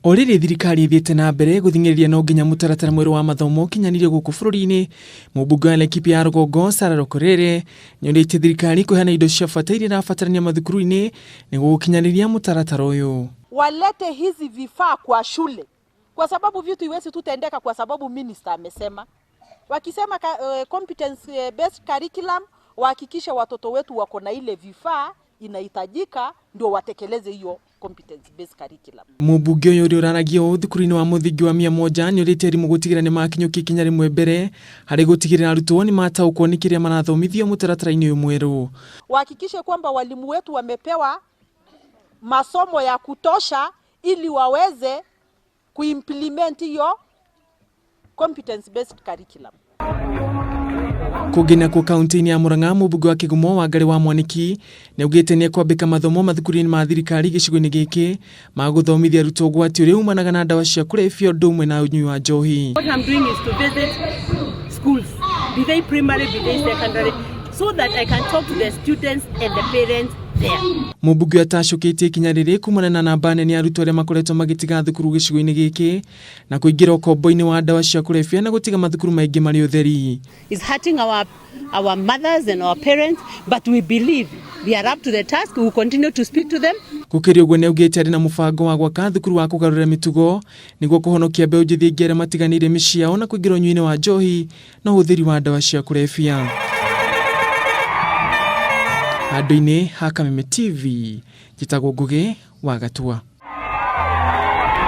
O rĩrĩ thirikari ĩthiĩte na mbere gũthing'ĩrĩria no nginya mũtaratara mwerũ wa mathomo ũkinyanĩrio gũkũ bũrũri-inĩ, mũmbunge wa Laikipia ya rũgongo Sarah Lokorere nĩorĩtie thirikari kũheana indo cia bata iria irabatarania mathukuru-inĩ nĩguo gũkinyanĩria mũtaratara ũyũ. Walete hizi vifaa kwa shule kwa sababu vitu iwezi tutendeka kwa sababu minister amesema. Wakisema competence based curriculum, wahakikishe watoto wetu wako na ile vifaa inahitajika ndio watekeleze hiyo competence based curriculum. Mũmbunge ũyũ ũrĩa ũraragia ũũ thukuru-inĩ wa mũthingi wa 100 nĩorĩtie arimũ gũtigĩrĩra nĩmakinyũkia ikinya rĩmwe mbere harĩ gũtigĩrĩra arutwo nĩmataũkwo nĩ kĩrĩa marathomithio mũtaratara-inĩ ũyũ mwerũ. Wahakikishe kwamba walimu wetu wamepewa masomo ya kutosha ili waweze kuimplement hiyo competence based curriculum. Kũngĩ nakuo kaunti-inĩ ya Murang'a, mũmbunge wa Kĩgumo Wangarĩ wa Mwaniki nĩaugĩte nĩekwambĩka mathomo mathukuru-inĩ ma thirikari gĩcigo-inĩ gĩkĩ ma gũthomithia arutwo ũgwati ũrĩa umanaga na ndawa cia kũrebia ũndũ ũmwe na ũnyui wa njohi. What I'm doing is to visit schools, be they primary, be they secondary, so that I can talk to the students and the parents there. Mũmbunge ũyũ atacũkĩtie ikinya rĩrĩ kumana na namba nene ya arutwo arĩa makoretwo magĩtiga thukuru gĩcigo-inĩ gĩkĩ na kũingĩra ũkombo-inĩ wa ndawa cia kũrebia na gũtiga mathukuru maingĩ marĩ ũtheri. It's hurting our mothers and our parents, but we believe we are up to the task. We will continue to speak to them. Gũkĩrĩ ũguo nĩaugĩte arĩ na mũbango wa gwaka thukuru wa kũgarũra mĩtugo nĩguo kũhonokia mbeũ njĩthĩ aingĩ arĩa matiganĩire mĩciĩ yao na kũingĩra ũnyui-inĩ wa njohi na ũhũthĩri wa ndawa cia kũrebia. Handũ-inĩ ha Kameme TV, njĩtagwo Ngũgĩ wa Gatua.